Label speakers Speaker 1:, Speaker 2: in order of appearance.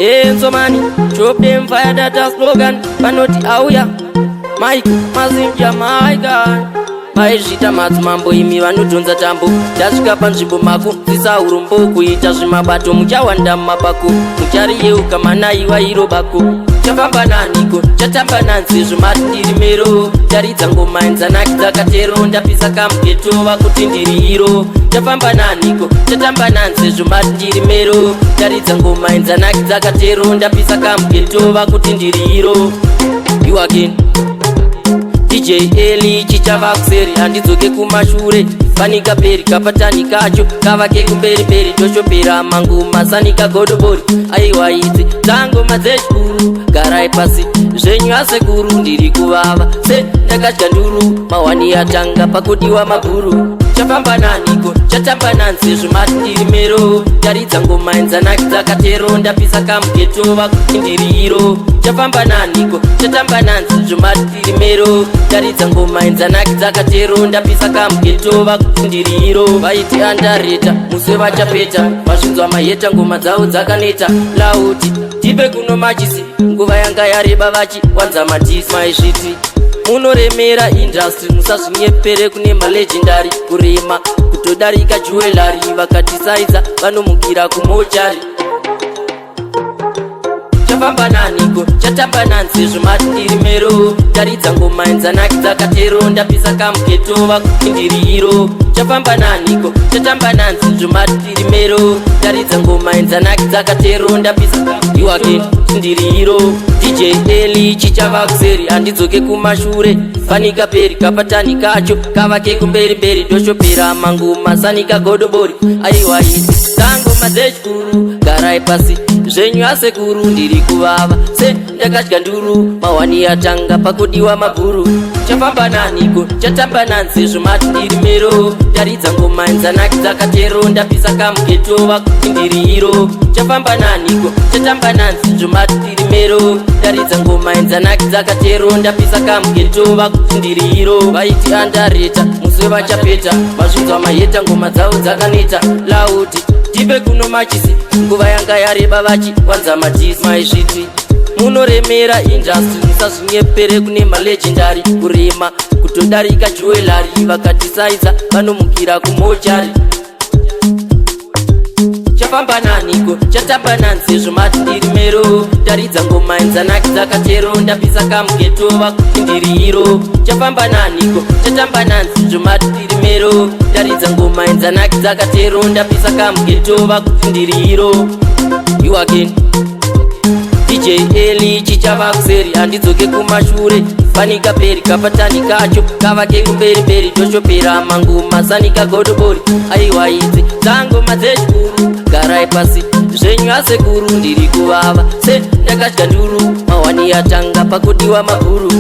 Speaker 1: Enzomani, drop them fire that a slogan. Vanoti auya Mike Mazinja, my guy. Vaizvita madzimambo imi vanodhonza tambo. Tasvika panzvimbo mako dzisa urombo kuita zvimabato, muchawanda mumabako, muchariyeuka manaiwa iro bako. Chafamba naniko, chatamba nanzi zvomati ndiri mero. Taridza ngoma inzanaki dzakatero, ndapisa kamugeto vakuti ndiri iro. Chafamba naniko, chatamba nanzi zvomati ndiri mero. Taridza ngoma inzanaki dzakatero, ndapisa kamugeto vakuti ndiri iro. You again, DJ Eli. Chichava kuseri, handidzoke kumashure. Fanika peri kapatani kacho kavake kumberi mberi, toshopera mangoma sanika godobori. Aiwa, idzi dzangoma dzechikuru, garai pasi zvenyu asekuru. Ndiri kuvava se ndakadya nduru, mahwani atanga pakudiwa mabhuru. Chafamba naniko, chatamba nanzi zvomati ndiri mero. Taridza ngoma inzanaki dzakatero, ndapisa kamugeto vakuti ndiri iro. Chafamba naniko, chatamba nanzi zvomati ndiri mero. Taridza ngoma inzanaki dzakatero, ndapisa kamugeto vakuti ndiri iro. Vaiti andareta muswe vachapeta, vazvinzwa maheta, ngoma dzavo dzakaneta. Lauti tipe kuno machisi, nguva yanga yareba vachiwanza madhisi. Maizviti munoremera industry, musazvinyepere, kune malegendary kurema kutodarika jewellery. Vakatisaidza vanomukira kumochari. Chafamba naniko, chatamba nanzi zvomati ndiri mero. Taridza ngoma inzanaki dzakatero, ndapisa kamugeto vakuti ndiri iro. Chafamba naniko, chatamba nanzi zvomati ndiri mero. Taridza ngoma inzanaki dzakatero, ndapisa iwake ndiri iro. DJ Eli. Chichava kuseri, handidzoke kumashure. Fanika peri kapatani kacho kavake kumberi mberi, toshopera mangoma sanika godobori. Aiwa, idzi dzangoma dzechikuru, garai pasi zvenyu asekuru. Ndiri kuvava se ndakadya nduru, mahwani atanga pakudiwa mabhuru. Chafamba naniko, chatamba nanzi zvomati ndiri mero. Taridza ngoma inzanaki dzakatero, ndapisa kamugeto vakuti ndiri iro. Chafamba naniko, chatamba nanzi zvomati ndiri mero. Taridza ngoma inzanaki dzakatero, ndapisa kamugeto vakuti ndiri iro. Vaiti andareta muswe vachapeta, vazvinzwa maheta, ngoma dzavo dzakaneta. Lauti tipe kuno machisi, nguva yanga yareba vachiwanza madhisi. Maizviti munoremera industry, musazvinyepere, kune malegendary kurema kutodarika jewellery. Vakatisaidza vanomukira kumochari. Chafamba naniko, chatamba nanzi zvomati ndiri mero. Taridza ngoma inzanaki dzakatero, ndapisa kamugeto vakuti ndiri iro. Chafamba naniko, chatamba nanzi zvomati ndiri mero. Taridza ngoma inzanaki dzakatero, ndapisa kamugeto vakuti ndiri iro. You again, DJ Eli. Chichava kuseri, handidzoke kumashure. Fanika peri kapatani kacho kavake kumberi mberi, toshopera mangoma sanika godobori. Aiwa, idzi dzangoma dzechikuru, garai pasi zvenyu asekuru. Ndiri kuvava se ndakadya nduru, mahwani atanga pakudiwa mabhuru.